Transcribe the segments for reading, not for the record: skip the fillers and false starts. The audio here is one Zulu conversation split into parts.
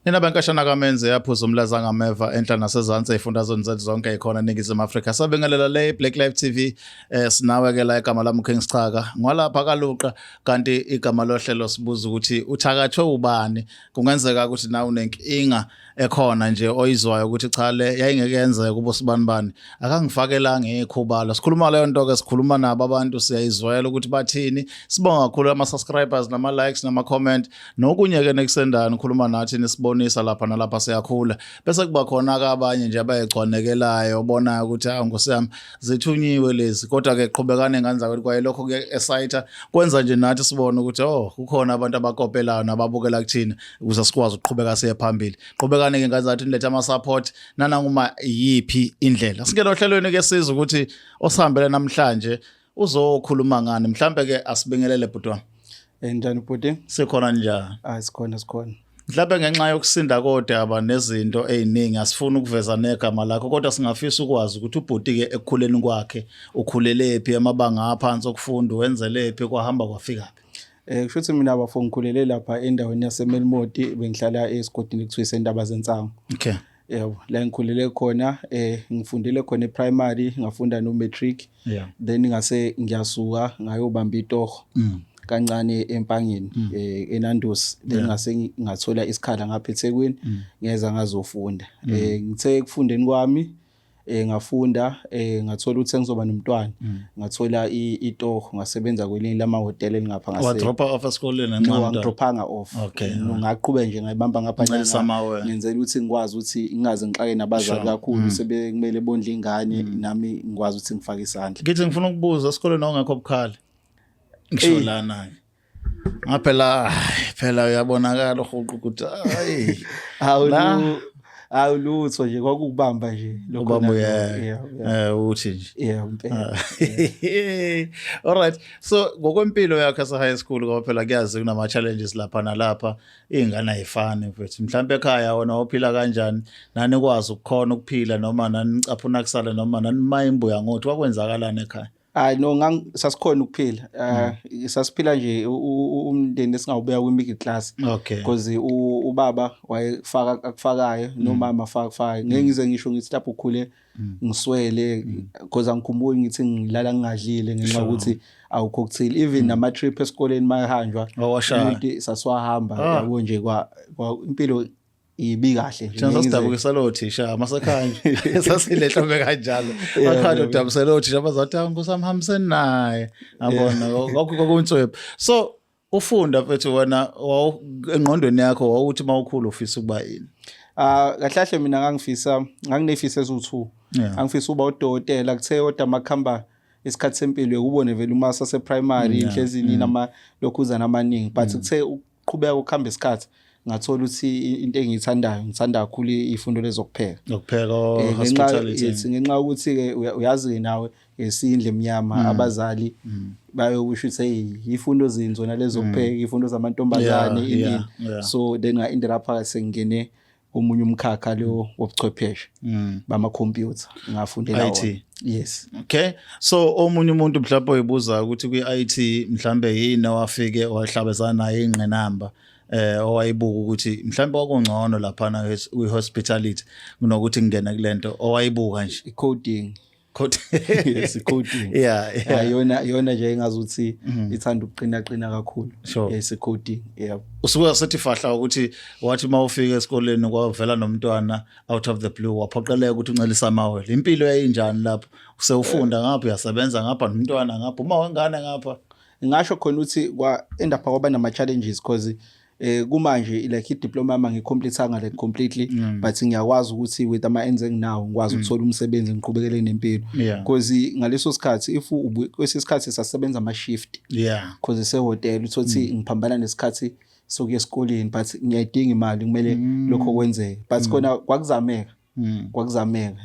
Nina benkashana kaMenzi yaphuza umlaza ngameva enhla nasezansi ezifundazweni zethu zonke ekhona eNingizimu Afrika. Sabingelela le Black Life TV, sinawe ke la. Igama lami King Schaka. Ngwalapha kaLuqa, kanti igama lohlelo sibuza ukuthi uthakathwe ubani. Kungenzeka ukuthi nawe unenkinga ekhona nje oyizwayo ukuthi cha, le yayingeke yenzeke kubo sibani bani. Akangifakelanga ikhubalo. Sikhuluma leyo nto ke, sikhuluma nabo abantu, siyayizwela ukuthi bathini. Sibonga kakhulu ama subscribers nama likes nama comment nokunye ke nekusendani khuluma nathi nisibonisa lapha nalapha, siyakhula. Bese kuba khona ke abanye nje abayigcwanekelayo, obonayo ukuthi awu nkosi yami, zithunyiwe lezi, kodwa ke qhubekane ngane zakwethu. Kwaye lokho ke excite kwenza nje nathi sibone ukuthi oh, kukhona abantu abakopelayo nababukela kuthina ukuze sikwazi ukuqhubeka siye phambili. Qhubekane ke ngane zathi, nilethe ama support nananguma yiphi indlela. Singena ohlelweni ke, siza ukuthi osihambele namhlanje uzokhuluma ngani. Mhlambe ke asibingelele, bhuti wami. Njani, bhuti? Sikhona, njani? Ah, sikhona, sikhona. Mhlawumbe ngenxa yokusinda kodaba nezinto eziningi asifuni ukuveza negama lakho, kodwa singafisa ukwazi ukuthi ubhuti ke ekukhuleni kwakhe ukhulelephi, amabanga aphansi okufunda wenzelephi, kwahamba kwafika phi? Kusho ukuthi mina bafo ngikhulele lapha endaweni yaseMelmoth, bengihlala esigodini kuthiwa iseNtaba Zensango. Yebo, la ngikhulele khona, ngifundile khona e-primary, ngafunda no matric. Then ngase ngiyasuka ngayobamba itoho kancane eMpangeni, eNandos, then ngase ngathola isikhala ngapha eThekwini, ngeza ngazofunda. Ngithe ekufundeni kwami ngafunda, ngathola ukuthi sengizoba nomntwana, ngathola itoho, ngasebenza kwelinye lamahhotela elingapha ngase. Wadropa off esikoleni? No, angidrophanga off. Ngaqhubeka nje ngayibamba ngapha. Ncelisa amawe. Ngenzela ukuthi ngikwazi ukuthi ngingaze ngixake nabazali kakhulu, sebekumele bondle ingane, nami ngikwazi ukuthi ngifake isandla. Ngithi ngifuna ukubuza, esikoleni awungekho bukhali, ngisho lana ngaphela phela uyabonakala uhuqa ukuthi hayi. Hawu, awulutho nje, kwakubamba nje lokho ubamba nalokho. Yeah. Uthi nje. Yeah, impela. All right, so ngokwempilo yakho yase high school, ngoba phela kuyazi kunama challenges lapha nalapha, iy'ngane ayifani mfethu, mhlawumbe ekhaya wena uphila kanjani, nanikwazi ukukhona ukuphila noma nanicaphuna kusale noma nanima imbuya ngothi, kwakwenzakalani ekhaya? Hayi no, sasikhona ukuphila. Sasiphila nje umndeni esingawubeka kwi-middle class. Because ubaba wayefaka akufakayo, nomama afaka akufakayo. Ngeke ngize ngisho ngithi lapho ukhule ngiswele, because angikhumbuli ngithi ngilala ngingadlile ngenxa yokuthi awukho okuthile. Even nama trip esikoleni mayehanjwa Wawashaya. umuntu sasiwahamba, yabo nje kwa impilo ibi kahle nje. Thina sasidabukisa lo thisha masekhaya nje, sasilehlobe kanjalo akhanda udabusela othisha bazathi awu nkosi yami, hambiseni naye, yabona kwakunswephu. So ufunda mfethu, wena engqondweni yakho wawuthi uma ukhula ufisa ukuba yini? Ah, kahle kahle mina ngangifisa, nganginefiso eziwu-2. Ngangifisa ukuba udokotela, kuthe kodwa makuhamba isikhathi sempilo ukubone vele uma sase primary inhlezi nini lokhuzana amaningi, but kuthe ukuqhubeka ukuhamba isikhathi ngathola ukuthi into engiyithandayo, ngithanda kakhulu ifundo lezokupheka. Ukupheka. Hospitality. Yes, ngenxa yokuthi-ke uyazi-ke nawe esindle emnyama, abazali bayokusho ukuthi hey, ifundo zini zona lezokupheka, ifundo zamantombazane, ini. So then nga-end up sengingene omunye umkhakha lo wobuchwepheshe bamakhompyutha, ngafundela IT. wona. Yes. Okay, so omunye umuntu mhlawumbe oyibuza ukuthi kwi-IT mhlawumbe yini owafike wahlabezana nayo ingqinamba, owayibuka ukuthi mhlawumbe kwakungcono laphana kwi-hospitality kunokuthi ngingene kulento owayibuka nje? I-coding. Code. Yes, i-coding. Yona nje engazuthi ithanda ukuqina qina kakhulu. Yes, i-coding, yeah. Usuke sethi fahla ukuthi wathi uma ufika esikoleni kwavela nomntwana out of the blue, waphoqeleka ukuthi uncelise amawele. Impilo yayinjani lapho usewufunda ngapha, uyasebenza ngapha, nomntwana ngapha, uma wengane ngapha? Ngisho khona ukuthi kwa end up kwaba nama challenges, because kumanje like i-diploma yami angicompletanga like completely, but ngiyakwazi ukuthi with ama ends enginawo ngikwazi ukuthola umsebenzi, ngiqhubekele nempilo, because ngaleso sikhathi if kwesinye isikhathi sasebenza ama shift, because ise-hotel uthothi ngiphambana nesikhathi sokuya esikoleni, but ngiyayidinga imali, kumele lokho kwenzeke, but khona kwakuzameka, kwakuzameka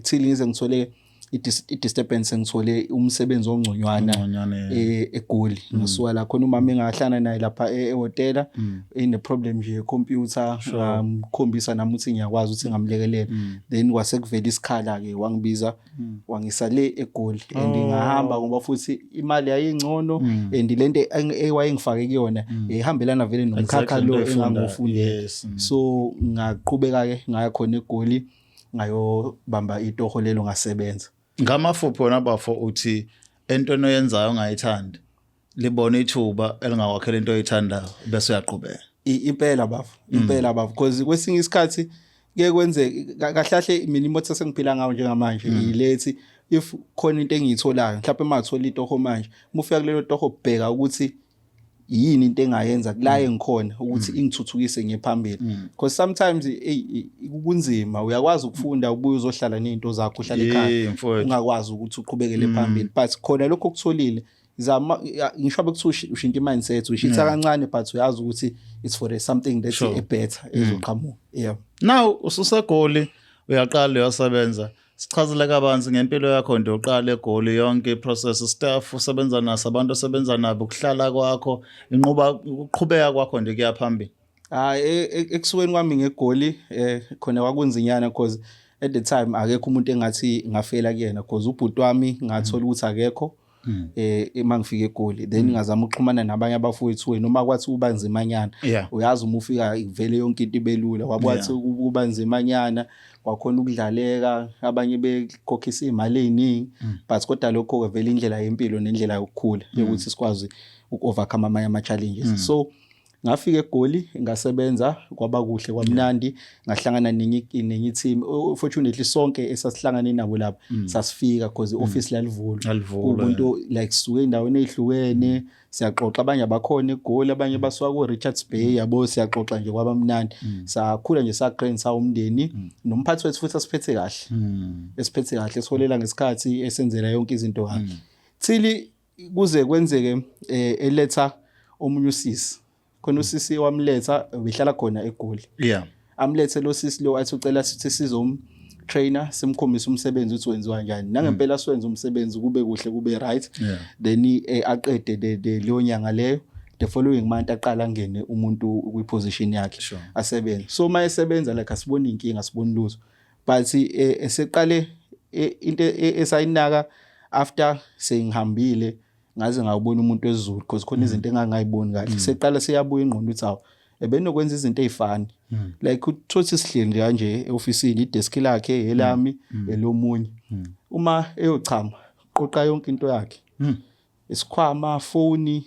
till ngize ngithole. I-disturbance, ngithole umsebenzi ongconywana Ongconywana, yeah. eGoli. Ngisuka la khona umama engahlala naye lapha ehhotela, ine problem nje ye-computer, ngamkhombisa nami ukuthi ngiyakwazi ukuthi ngamlekelela. Then kwase kuvela isikhala ke, wangibiza, wangisa le eGoli and ngahamba ngoba futhi imali yayingcono and lento ewayengifake kuyona yayihambelana vele nomkhakha lo into oyifunda, engangufundela. So ngaqhubeka ke, ngaya khona eGoli, ngayobamba itoho lelo, ngasebenza. Ngamafuphi wona bafo, uthi entweni oyenzayo ongayithandi, libona ithuba elingakwakhela into oyithandayo bese uyaqhubeka. Impela bafo, impela bafo, because kwesinye isikhathi kuye kwenzeke kahle kahle. Mina imoto esengiphila ngayo njengamanje ilethi, if khona into engiyitholayo, mhlawumbe uma ngathola itoho manje, uma ufika kulelo toho, bheka ukuthi yini into engayenza kula engikhona ukuthi ingithuthukise ngiye phambili, because sometimes, ey, kunzima. Uyakwazi ukufunda, ubuye uzohlala nezinto zakho, uhlale ekhaya, Mfowethu. ungakwazi ukuthi uqhubekele phambili, but khona lokho okutholile, zama ngisho bekuthiwa ushintsha i-mindset, uyishintsha kancane, but uyazi ukuthi it's for something that's a better ezoqhamuka, yeah. Now ususegoli, uyaqala uyasebenza. Sichazele kabanzi ngempilo yakho nje, uqala eGoli, yonke i-process, staff usebenza naso, abantu osebenza nabo, ukuhlala kwakho, inquba, ukuqhubeka kwakho nje kuya phambili. Hayi, ekusukeni kwami ngeGoli, khona kwakunzinyana because at the time akekho umuntu engathi ngafela kuyena, because ubhuti wami ngathola ukuthi akekho uma ngifika eGoli. Then ngazama ukuxhumana nabanye abafowethu, noma kwathi kuba nzimanyana. Uyazi uma ufika vele yonke into ibelula, kwakwathi kuba nzimanyana, kwakhona ukudlaleka, abanye bekhokhisa iy'mali ey'ningi, but kodwa lokho-ke vele indlela yempilo nendlela yokukhula yokuthi sikwazi uku-overcome amanye ama-challenges. So ngafika eGoli, ngasebenza, kwaba kuhle, kwamnandi. Ngahlangana nenye team. Fortunately sonke esasihlangane nabo lapha sasifika because i-office lalivulwa. Lalivulwa. Ubuntu like sisuke endaweni ezihlukene, siyaxoxa, abanye abakhona eGoli, abanye basuka ko-Richards Bay, yabo, siyaxoxa nje, kwabamnandi. Sakhula nje, sagrand, sawumndeni. Nomphathi wethu futhi asiphethe kahle, esiphethe kahle, siholela ngesikhathi, esenzela yonke izinto kahle, till kuze kwenzeke eletha omunye usisi khona. Usisi wamletha behlala khona eGoli. Amlethe lo sisi lo, athi ucela sithi sizom trainer, simkhombise umsebenzi ukuthi wenziwa kanjani. Nangempela siwenza umsebenzi kube kuhle, kube right. Then aqede leyo nyanga leyo, the following month aqala angene umuntu kwi-position yakhe, asebenze. So uma esebenza, like, asiboni inkinga, asiboni lutho, but eseqale into esayinaka after sengihambile, ngaze ngawubona umuntu wesiZulu, because khona izinto engangayiboni kahle. Seqala seyabuya ingqondo ukuthi awu, ebenokwenza izinto ey'fani, like uthothi sihleli nje kanje e-ofisini, ideski lakhe, elami, elomunye, uma eyochama qoqa yonke into yakhe, isikhwama, foni,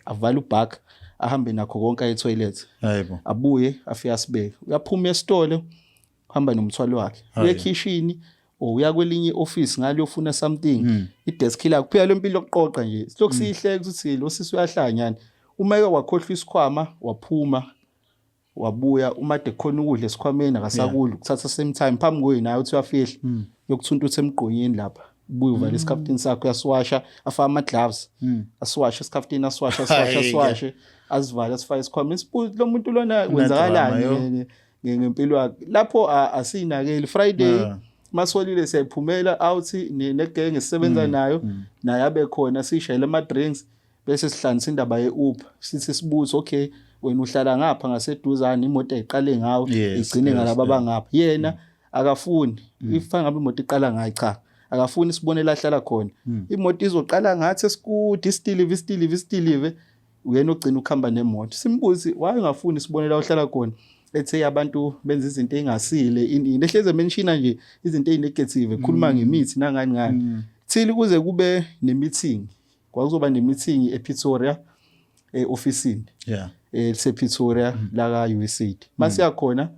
avale ubhaka, ahambe nakho konke aye etoilet. Hayibo. Abuye afike asibeke. Uyaphuma esitolo, hamba nomthwalo wakhe, uya ekhishini or uya kwelinye i-office ngale uyofuna something, idesk lakhe kuphela. Lempilo yokuqoqa nje, silokhu siyihleka ukuthi lo sisi uyahlanyana. Uma eke wakhohlwa isikhwama, waphuma, wabuya, uma de khona ukudla esikhwameni, akasakudla, kuthatha same time phambi kuye naye uthi uyafihla, yokuthunta uthi emgqonyeni lapha, ubuye uvale isikhaftini sakhe, uyasiwasha, afake ama-gloves, asiwashe isikhaftini, asiwashe, asiwashe, Hhayi-ke. asiwashe, asivale, asifake esikhwameni. Sibuze lo muntu lona wenzakalani yo. ngempilo yakhe lapho. Asiyinakeli Friday masolile, siyayiphumela out negenge esisebenza nayo, naye abe khona, siyishayele ama-drinks, bese sihlanganisa indaba ye-Uber, sithi sibuze, okay, wena uhlala ngapha ngaseduzane, imoto ayiqale ngawe, igcine ngalaba abangapha. Yena akafuni, if ngabe imoto iqala ngayo, cha, akafuni sibone la ahlala khona. Imoto izoqala ngathi esikude, isitilive, isitilive, isitilive, uyena ogcina ukuhamba nemoto. Simbuze why ungafuni sibone la uhlala khona, ethe abantu benza izinto ey'ngasile, ini ini, ehleze menshina nje izinto ey'negative, ekhuluma ngemithi nangani ngani, till kuze kube ne-meeting. Kwakuzoba ne-meeting ePretoria, e-ofisini elisePretoria la ka-USAID. Masiya khona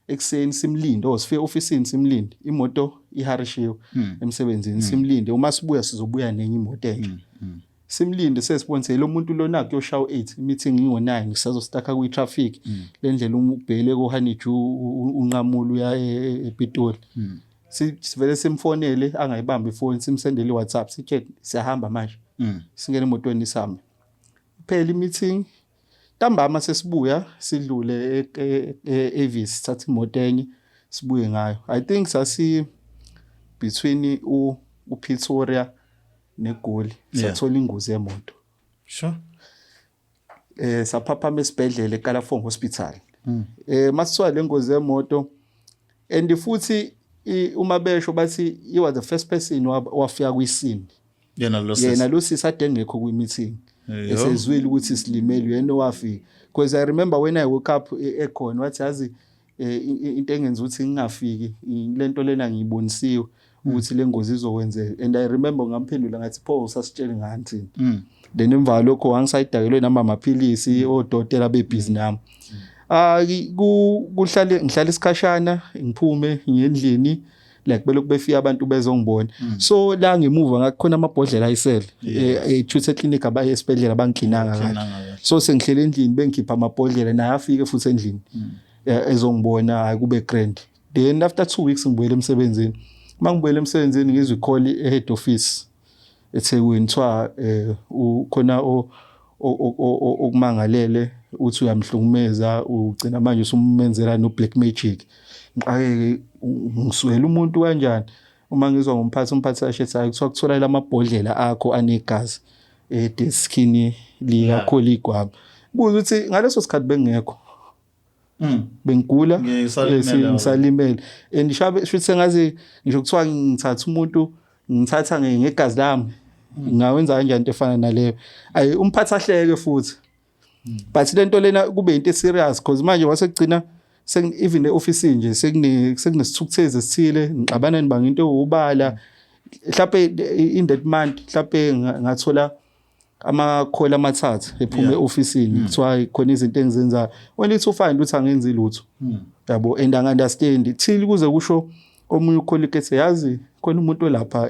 ekuseni, simlinde, oh, sifike ofisini, simlinde, imoto iharishiwe emsebenzini, simlinde, uma sibuya sizobuya nenye imoto entsha. Simlinde, sesibone lo muntu lona kuyoshaya u8, meeting ingo9, sisazostaka kwi-traffic le ndlela, uma ubhekele ko-Honeydew, unqamula uya ePitoli. Sivele simfonele, angayibambi ifoni. Simsendele i-WhatsApp, sithe siyahamba manje, singene emotweni, sihambe. Phela i-meeting ntambama, sesibuya sidlule e-Avis, sithatha imoto enye, sibuye ngayo. I think sasi Between uPretoria neGoli sathola ingozi yemoto. Saphaphama esibhedlela eKalafong Hospital. Masithola le ngozi yemoto, and futhi uma besho bathi he was the first person wafika kwi-scene. Yena lo sisi? Yena lo sisi ade engekho kwi-meeting. Esezwile ukuthi silimele, yena owafika, because I remember when I woke up ekhona, wathi, "Yazi, into engenza ukuthi ngingafiki lento lena, ngiyibonisiwe ukuthi le ngozi izokwenzeka." And I remember ngamphendula ngathi, "Pho usasitshele ngani thina?" Then emva kwalokho wangisayidakelwe nami amaphilisi, odokotela bebhizi nami. Ah, kuhlale ngihlale isikhashana, ngiphume ngiye endlini, like belokhu befika abantu bezongibona. So la ngemuva ngakukhona amabhodlela ayisele ethuthe clinic, abaye esibhedlela bangiklinanga kahle. Klinanga kahle. So sengihlele endlini, bengikhipha amabhodlela, naye afike futhi endlini ezongibona. Hayi, kube grand. Then after 2 weeks ngibuyele emsebenzini. Uma ngibuyele emsebenzini, ngizwe i-call e-head office eThekwini, kuthiwa ukhona okumangalele, uthi uyamhlukumeza, ugcina manje usumenzela no black magic. Ngixakeke, ngiswele umuntu kanjani? Uma ngizwa ngomphathi, umphathi asho ethi, "Hayi, kuthiwa kuthola lamabhodlela akho anegazi edeskini lika colleague wami." Buza ukuthi ngaleso sikhathi bengekho, bengigula. Ngisalimele. Ngisalimele, and shabe shuthi sengazi ngisho kuthiwa ngithatha umuntu, ngithatha ngegazi lami, ngawenza kanjani into efana naleyo? Ayi, umphathi ahleke futhi, but lento lena kube into serious, because manje wasekugcina even e-ofisini nje sekunesithukuthezi esithile, ngixabana nibanga into ewubala. Mhlawumbe in that month, mhlawumbe ngathola ama-call amathathu ephuma e-ofisini, kuthiwa khona izinto engizenzayo, only to find ukuthi angenzi lutho, yabo, and angi-understand till kuze kusho omunye u-colleague ethi, "Yazi, khona umuntu olapha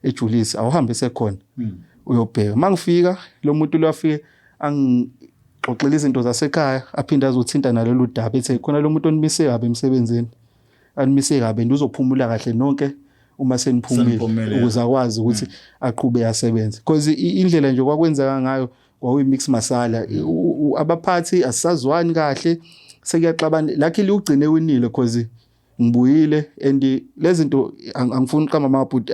eJulius, awuhambe sekhona uyobheka." Mangifika, lo muntu lo afike angixoxela izinto zasekhaya, aphinde azothinta nalolu daba, ethi khona lo muntu onimise kabi emsebenzini, animise kabi, and uzophumula kahle nonke uma seniphumile, Seniphumile, yeah. ukuze akwazi ukuthi aqhube asebenze, because indlela nje kwakwenzeka ngayo kwakuyi-mix masala. Abaphathi asisazwani kahle, sekuyaxabana. Luckily ugcine winile, because ngibuyile, and lezi zinto angifuni uqamba amabhuti,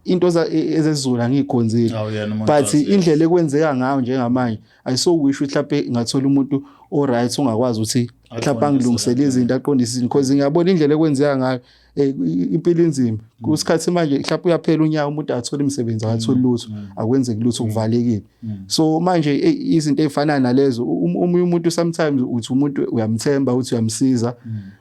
into ezezulu angiyikhonzile. Awuyena umuntu But owaziyo. indlela ekwenzeka ngayo njengamanje, ayisowisho ukuthi mhlawumbe ngathola umuntu o-right ongakwazi ukuthi mhlawumbe Aqondise angilungisele kahle. izinto, aqondise izinto, because ngiyabona indlela ekwenzeka ngayo, impilo inzima kusikhathi manje. Mhlawumbe uyaphela unyaka, umuntu akatholi imisebenzi, akatholi lutho, akwenzeki lutho, kuvalekile. So manje izinto ey'fana nalezo, omunye umuntu sometimes uthi umuntu uyamthemba, uthi uyamsiza,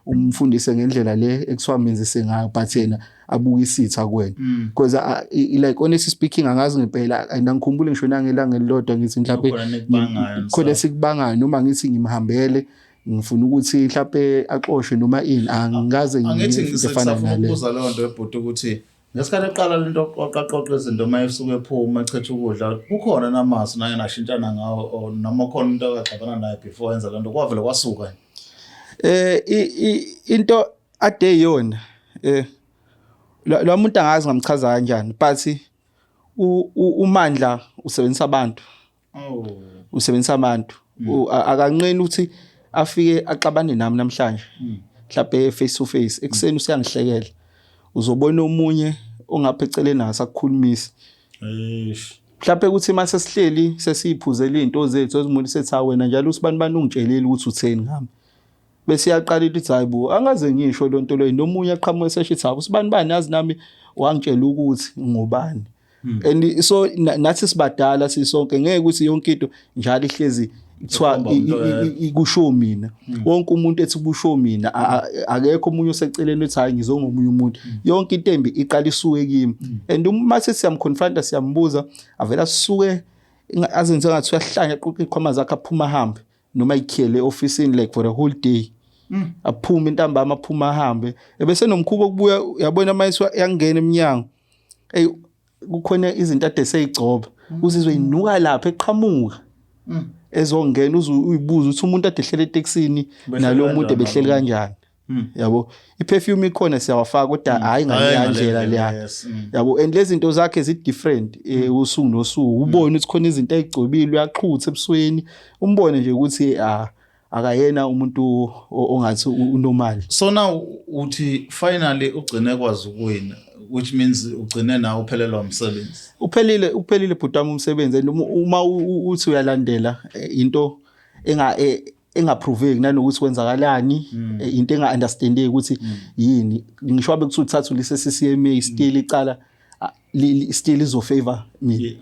umfundise ngendlela le ekuthiwa menzise ngayo, but yena abuke isitha kuwena, because like, honestly speaking, angazi ngempela and angikhumbuli ngisho nangelanga elilodwa ngithi mhlawumbe Kukhona nikubangayo. Khona esikubangayo, noma ngithi ngimhambele, ngifuna ukuthi mhlawumbe axoshwe noma ini, angikaze Angithi ngiye into efana ngisafuna naleyo. ukubuza leyo nto ebhuti, ukuthi ngesikhathi eqala lento, qoqaqoqa izinto, uma esuke ephuma echetha ukudla, kukhona namasu nake nashintshana ngawo, or noma khona umuntu akaxabana naye before yenza lento, kwavele kwasuka? Into ade yona, lo muntu angazi ngamchaza kanjani, but uMandla usebenzisa abantu. Usebenzisa abantu. Akanqeni ukuthi afike axabane nami namhlanje mhlawumbe face to face, ekuseni useyangihlekela, uzobona omunye ongapha eceleni akasakukhulumisi. Eish. Mhlawumbe ukuthi mase sihleli sesiyiphuzela izinto zethu, ezimuntu sethi, "Ha, wena njalo usibani bani ungitshelile ukuthi utheni ngami?" Bese iyaqala ithi, "Hayi bo, angaze ngisho lonto leyo." Nomunye aqhamuke sesho ithi, "Hawu, usibani bani, yazi nami wangitshela ukuthi ngubani." And so nathi sibadala sisonke, ngeke ukuthi yonke into njalo ihlezi kuthiwa Ikhomba umuntu oyedwa. kusho mina. Wonke umuntu ethi kusho mina, akekho omunye oseceleni uthi, "Hayi, ngizongomunye umuntu." Yonke into embi iqala isuke kimi, and uma sithi siyamconfronta, siyambuza, avela sisuke azenze ngathi uyahlanya, aquqa iy'khwama zakhe, aphuma ahambe, noma ayikhiyele e-ofisini like for a whole day. Aphume intambama, aphuma ahambe, ebese nomkhuba okubuya, uyabona, manje yangena eminyango, ey, kukhona izinto ade seyigcoba, uzizwe inuka lapha eqhamuka ezongena, uze uyibuza ukuthi umuntu ade ehlele etekisini Behleli nalo muntu kanjani ebehleli nalo? kanjani, yabo. I-perfume ikhona, siyawafaka, kodwa hhayi Hhayi ngaleya ngale ndlela ndlela, leya. Yabo, and lezi zinto zakhe zi-different usuku nosuku. Ubone ukuthi khona izinto ayigcobile, uyaxhutha ebusweni, umbone nje ukuthi ah, akayena umuntu ongathi unormal. So now uthi finally ugcine kwazi ukuwina. Which means ugcine nawe uphelelwa umsebenzi. Uphelile, uphelile bhuti wami umsebenzi, and uma uthi uyalandela into engaproveki nanokuthi kwenzakalani, into enga-understandeki ukuthi yini, ngisho wabe kuthiwa uthatha ulise CCMA, still icala still izo-favor mina,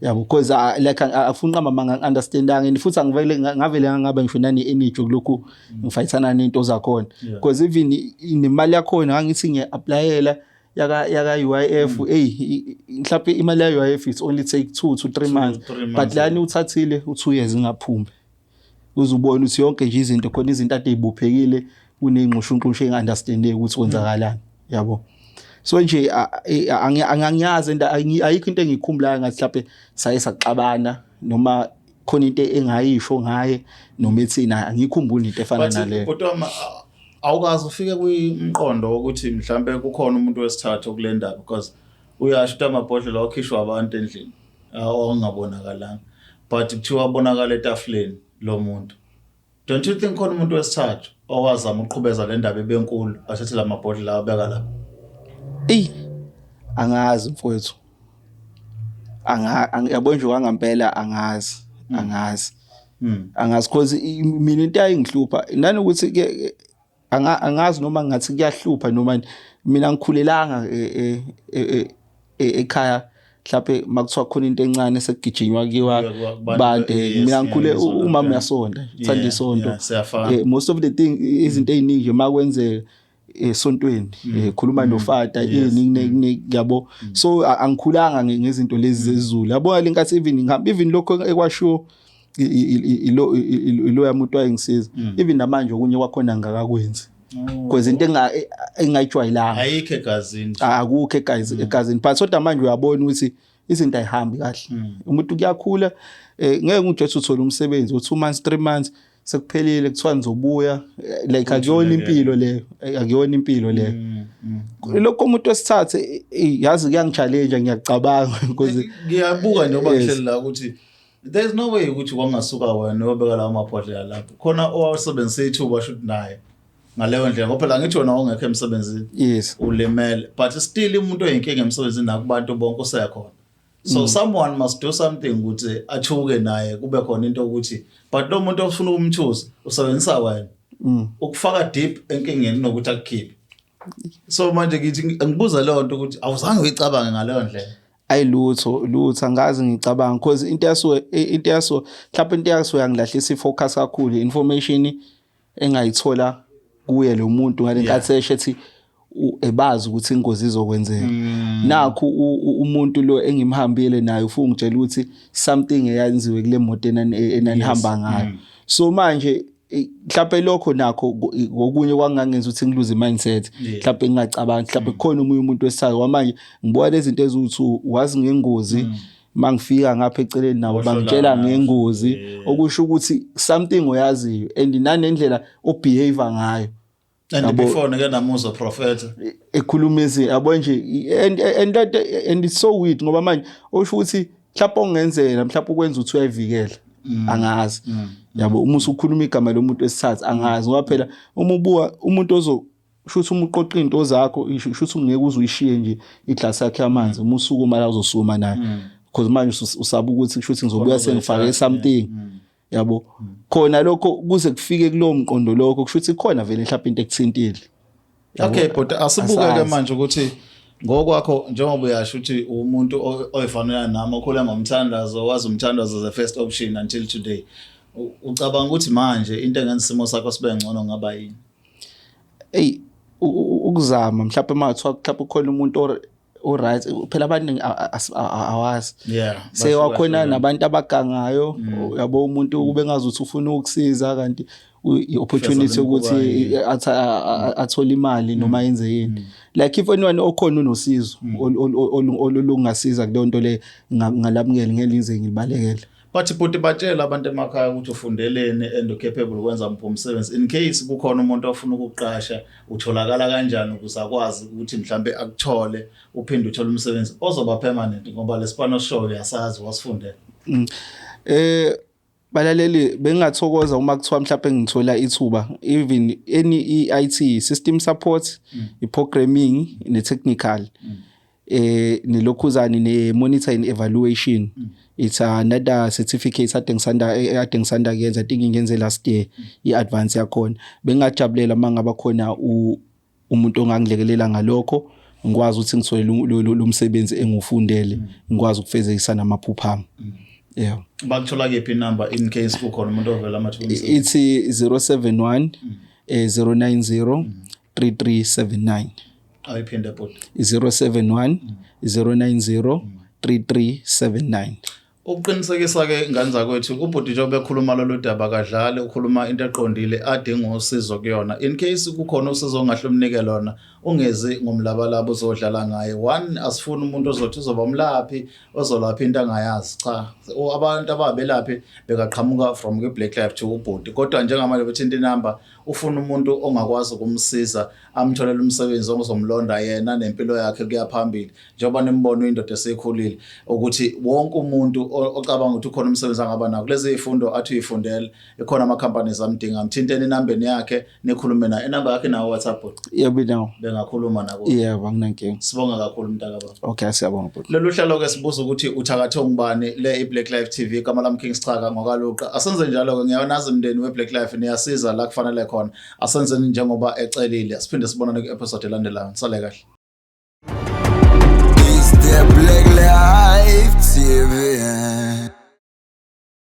yabo, because like afuna uqamba manga understandanga, and futhi angivele ngavele ngabe ngisho nani energy kulokhu ngifayithana nento zakhona, because even nemali yakhona ngangithi ngiya-applyela yaka UIF, hey, mhlawumbe imali ya UIF it's only take 2 to 3 months, 3 but months, lani uthathile u2 years ingaphumi, uzubona ukuthi yonke nje izinto khona, izinto ade ibophekile, kuneyinxushunxushu enga-understandeki ukuthi kwenzakalani, yabo. So nje angiyazi and ayikho into engiyikhumbulayo ngathi mhlawumbe saye saxabana noma khona into engayisho ngaye noma ethina, angikhumbuli into efana But naleyo. Bhuti wami, awukaze ufike kwimqondo wokuthi mhlambe kukhona umuntu wesithathu kule ndaba, because uyasho ukuthi amabhodlela okhishwa abantu endlini awangabonakalanga, but kuthiwa abonakala etafuleni lo muntu. Don't you think khona umuntu wesithathu owazama ukuqhubeza le ndaba ebenkulu, athathe la mabhodlela abeka lapha? Eyi, angazi mfowethu, yabo nje kwangampela angazi, angazi, angazi, cause mina into ayingihlupha nanokuthi ke angazi noma ngathi kuyahlupha noma mina ngikhulelanga ekhaya, mhlawumbe makuthiwa khona into encane sekugijinywa kuyiwa Kuyiwa kubantu, bantu. Mina ngikhule ngiyizwa umama lokho. uyasonta, uthanda isonto. Yeah, siyafana. Most of the thing, izinto ey'ningi nje makwenzeka esontweni, khuluma nofata, ini yabo. So angikhulanga ngezinto lezi zezulu, yabo, le nkathi even ngihamba, even lokho ekwashiwo ilo yamuntu wayengisiza, even namanje okunye kwakhona ngakakwenzi because into engingayijwayelanga. Ayikho egazini. Akukho egazini, but kodwa manje uyabona ukuthi izinto ayihambi kahle, umuntu kuyakhula, ngeke ngitshetse uthola umsebenzi u 2 months, 3 months, sekuphelile, kuthiwa nizobuya, like akuyona impilo leyo, akuyona impilo leyo. Lokho umuntu wesithathu, yazi kuyangi-challenge, ngiyacabanga because Ngiyabuka njengoba ngihleli la ukuthi there's no way ukuthi kwangasuka wena uyobeka lawo mabhodlela lapho khona owasebenzisa ithuba shuthi naye ngaleyo ndlela, ngoba phela ngithi wena wawungekho emsebenzini, ulimele, but still umuntu oyinkinga emsebenzini nakubantu bonke usekhona, so someone must do something ukuthi athuke naye, kube khona into ukuthi, but lo muntu ofuna ukumthusa usebenzisa wena ukufaka deep enkingeni nokuthi akukhiphe. So manje ngithi ngibuza leyo nto ukuthi awuzange uyicabange ngaleyo ndlela? Ayilutho, lutho, angazi ngicabanga, because into yaso mhlawumbe into yaso yangilahlisa ifocus kakhulu, information engayithola kuye lo muntu ngale nkathi esho ethi ebazi ukuthi ingozi izokwenzeka, nakhu umuntu lo engimhambile naye ufuna ungitshela ukuthi something eyenziwe kule moto enanihamba ngayo. So manje mhlawumbe lokho nakho okunye kwangangenza ukuthi ngiluze mindset, mhlawumbe ngingacabangi mhlawumbe kukhona omunye umuntu wesithathu. Kwamanje ngibona lezi zinto eziwu-two, wazi ngengozi, mangifika ngapha eceleni nabo Ohlola bangitshela ngazo. ngengozi, okusho ukuthi something oyaziyo and nanendlela obehave ngayo. And Yabo. before nike namuzwa prophet. Ekhuluma izinto, yabo nje, and it's so weird ngoba manje osho ukuthi mhlawumbe ongenzela mhlawumbe ukwenza ukuthi uyayivikela, angazi, yabo, uma usukhuluma igama lomuntu wesithathu, angazi, ngoba phela uma ubuka umuntu ozo shuthi uma uqoqa into zakho, isho shuthi ungeke uze uyishiye nje iglasi yakhe yamanzi, uma usukuma la uzosukuma nayo, because manje usaba ukuthi kusho ukuthi ngizobuya sengifake something, yabo. Khona lokho kuze kufike kulowo mqondo, lokho kusho ukuthi khona vele mhlawumbe into ekuthintile. Yabo? Okay, but asibuke ke Asazi. manje ukuthi ngokwakho, njengoba uyasho ukuthi umuntu oyifanele nami, okhule ngomthandazo, wazi umthandazo as a first option until today, ucabanga ukuthi manje into engenza isimo sakho sibe ngcono ngaba yini? Ey, ukuzama mhlawumbe uma kuthiwa mhlawumbe ukhona umuntu o-right, phela abaningi awazi, sewakhona nabantu abagangayo, yabo, umuntu kube ngazuthi ufuna ukusiza kanti i-opportunity Feza ukuthi lemikhuba, athole imali noma yenze yini. Like if anyone okhona unosizo olungasiza kuleyo nto le, ngalamukela, ngeke ngize ngilibalekele. But bhuti, batshela abantu emakhaya ukuthi ufundeleni and ucapable ukwenza muphi umsebenzi, in case kukhona umuntu ofuna ukuqasha, utholakala kanjani ukuze akwazi ukuthi mhlambe akuthole, uphinde uthole umsebenzi ozoba permanent, ngoba lesipano show uyasazi, wasifundela. Balaleli, bengingathokoza uma kuthiwa mhlawumbe ngithola ithuba, even any i-IT system support, i-programming ne-technical. Nelokhuzane ne monitor and evaluation, it's another certificate ade ngisanda kuyenza. I think ngiyenze last year i-advance yakhona. Bengingajabulela uma ngaba khona umuntu ongangilekelela ngalokho, ngikwazi ukuthi ngithole lo msebenzi engiwufundele, ngikwazi ukufezekisa namaphupho ami, yeah. Bakuthola kephi inamba in case kukhona umuntu ovela amathuba omsebenzi? Ithi 071 090 3379. Ayiphinde, bhuti. 071 090 3379. Ukuqinisekisa ke, ngane zakwethu, ubhuti njengoba ekhuluma lolu daba kadlali, ukhuluma into eqondile adinga usizo kuyona. In case kukhona usizo ongahle umnike lona, ungezi ngomlabalaba uzodlala ngaye. One, asifuni umuntu ozothi uzoba umlaphi ozolapha into angayazi. Cha, abantu ababelaphi bekaqhamuka from kwi-Black Life to ubhuti, kodwa njengamanje bethinta inamba, ufuna umuntu ongakwazi ukumsiza, amtholele umsebenzi ozomlonda yena nempilo yakhe kuya phambili, njengoba nimbona uyindoda esekhulile, ukuthi wonke umuntu ocabanga ukuthi ukhona umsebenzi angaba nawo kulezi zifundo athi uyifundele, ikhona ama-companies amdinga, mthinteni inambeni yakhe, nikhulume naye. Inamba yakhe nawo WhatsApp, bhuti? Yebo, nawo. Bengakhuluma nabo? Yebo, anginankinga. Sibonga kakhulu, mntakababa. Okay, siyabonga, bhuti. Lolu hlelo-ke sibuza ukuthi uthakathe ngubani. Le i-Black Life TV, igama lami King Schaka ngokaLuqa. Asenze njalo-ke, ngiyanazi mndeni we-Black Life, niyasiza la kufanele khona. Asenzeni njengoba ecelile. Siphinde sibonane ku-episode elandelayo. Nisale kahle.